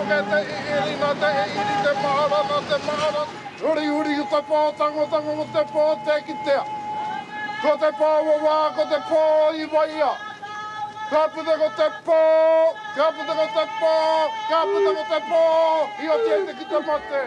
puke te iri nā te iri te mahara nā te mahara. Hurihuri ko te pō tangotango ko te pō tē kitea. Ko te pō wawā ko te pō i waia. Ka puta ko te pō, ka puta ko te pō, ka puta ko te pō i oti ai te kite mate.